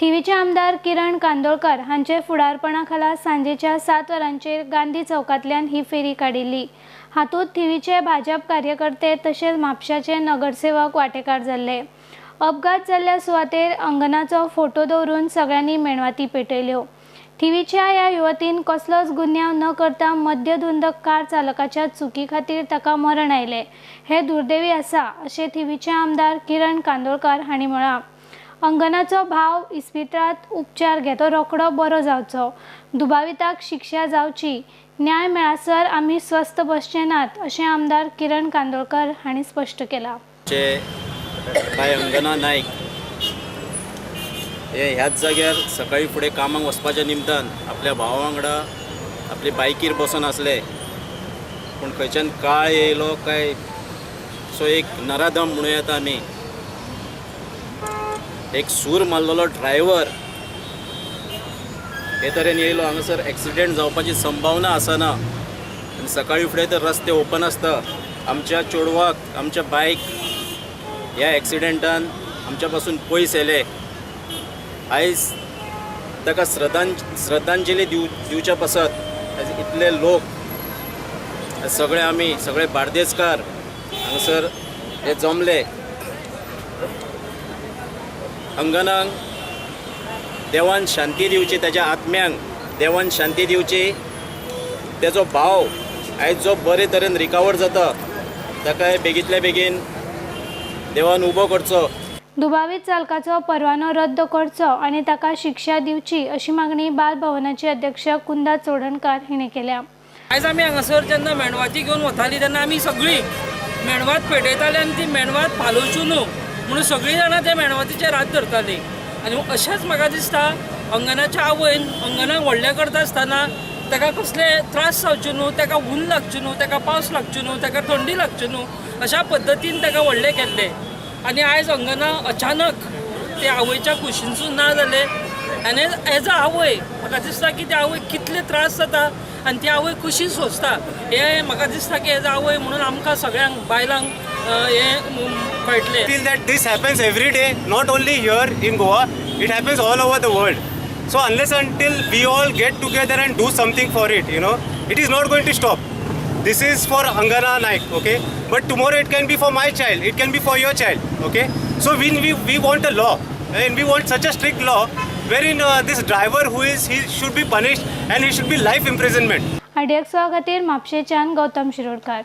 थिवीचे आमदार किरण कांदोळकर हांचे फुडारपणा खाला सांजेच्या 7 वरांचेर गांधी चौकांतल्यान ही फेरी काडिल्ली. हातूंत थिवीचे भाजप कार्यकर्ते तशेंच म्हापशाचे नगरसेवक वांटेकार जाल्ले. अपघात जाल्ल्या सुवातेर अंगनाचो फोटो दवरून सगळ्यांनी मेणवाती पेटयल्यो. थिवीच्या ह्या युवतीन कसलोच गुन्यांव न करता मद्यधुंद कार चालकाच्या चुकी खातीर ताका मरण आयलें, हें दुर्दैवी आसा, अशें थिवीचे आमदार किरण कांदोळकार हांणी म्हळां. अंगनाचो भाव इस्पितळांत उपचार घेता, तो रोखडो बरो जावचो, दुबाविताक शिक्षा जावची, न्याय मेळासर आमी स्वस्थ बसचे नात, अशें आमदार किरण कांदोळकर हांणी स्पश्ट केलां. चे बाय अंगना नायक हे ह्याच जाग्यार सकाळी फुडें कामाक वचपाच्या निमतान आपल्या भावा वांगडा आपली बायकीर बसून आसले. पूण खंयच्यान काळ येयलो काय सो एक नराधम म्हणूं येता आमी, एक सूर मारलेलो ड्रायव्हर हे तरेन येयलो. हांगासर एक्सिडेंट जावपाची संभावना आसना आनी सकाळी फुडें तर रस्ते ओपन आसता. आमच्या चेडवाक, आमच्या बायक ह्या एक्सिडेंटान आमच्या पासून पयस येले. आयज ताका श्रद्धांजली दिवच्या पासत आयज इतले लोक, सगळे आमी सगळे बार्देसकार हांगासर हे जमले. अंगनाक देवान शांती दिवची, ताच्या आत्म्यांक देवान शांती दिवची. तेजो भाव आयज जो बरे तरेन रिकवर जाता, ताकाय बेगींतल्या बेगीन देवान उबो करचो. दुबावीत चालकाचो परवानो रद्द करचो आनी ताका शिक्षा दिवची, अशी मागणी बाल भवनाचे अध्यक्ष कुंदा चोडणकार हिणे केल्या. आयज आमी हांगासर जेन्ना मेणवाती घेवन वताली तेन्ना आमी सगळीं मेणवात पेटयताले आनी ती मेणवात पालोवच्यो न्हू म्हणून सगळीं जाणां त्या मेणवातीचेर हात धरतालीं. आनी अशेंच म्हाका दिसता, अंगनाच्या आवयन अंगनाक व्हडलें करता आसतना ताका कसले त्रास जावचे न्हू, ताका ऊन लागचें न्हू, ताका पावस लागचो न्हू, ताका थंडी लागची न्हू अशा पद्दतीन ताका व्हडलें केल्लें. आनी आयज अंगना अचानक ते आवयच्या कुशीनसून ना जालें. आनी एज अ आवय म्हाका दिसता की त्या आवयक कितले त्रास जाता आनी ती आवय कशी सोंसता, हें म्हाका दिसता की एज अ आवय म्हणून आमकां सगळ्यांक बायलांक हें कळटलें. Feel that this happens every day, not only here in Goa, it happens all over the world. So unless until we all get together and do something for it, it is not going to stop. This is for Angana Naik, okay? But tomorrow it can be for my child, it can be for your child, okay? So we want a law, and we want such a strict law wherein this driver who is, he should be punished and he should be life imprisonment. RDX खातीर म्हापशेच्यान गौतम शिरोडकार.